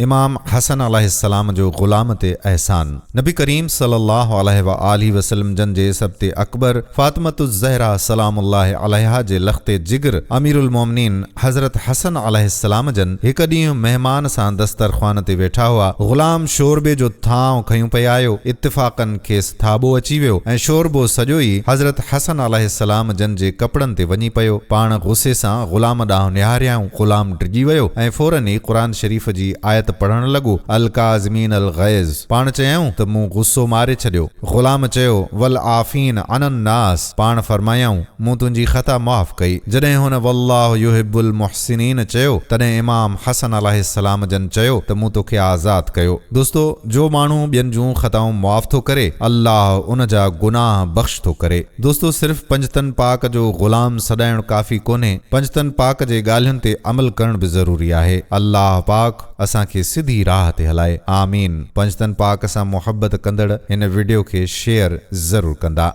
امام حسن عليه السلام جو غلام تي احسان. نبي ڪريم صلي الله عليه واٰله وسلم جن جي سبط اڪبر فاطمة الزهره سلام الله عليها جي لخت جگر امير المومنين حضرت حسن عليه السلام جن هڪ ڏينهن مهمان سان دسترخوان تي ويٺا هئا. غلام شوربي جو ٿانء کنيون پئي آيو. اتفاقاً کيس ٿاٻو اچي ويو ۽ شوربو سڄو ئي حضرت حسن عليه السلام جن جي ڪپڙن تي وڃي پيو. پاڻ غصي سان غلام ڏانهن نهاريائون. غلام ڊڄي ويو ۽ فوراً ئي قرآن شريف جي آيت پڙهڻ لڳو، الڪاظمين الغيظ. پاڻ چيائون ته مون غصو ماري ڇڏيو. غلام چيو، والعافين عن الناس. پاڻ فرمايائون، مون تنهنجي خطا معاف ڪئي. جڏهن هن والله يحب المحسنين چيو، تڏهن امام حسن عليه السلام جن چيو ته مون توکي آزاد ڪيو. دوستو! جو ماڻهو ٻين جون خطائون معاف ٿو ڪري، الله ان جا گناهه بخش ٿو ڪري. دوستو صرف پنجتن پاڪ جو غلام سڏائڻ ڪافي ڪونهي، پنجتن پاڪ جي ڳالهين تي عمل ڪرڻ به ضروري آهي. الله پاڪ اسان کي سڌي راهه تي هلائي. آمين. پنجتن پاڪ سان محبت ڪندڙ هن وڊيو کي شيئر ضرور ڪندا.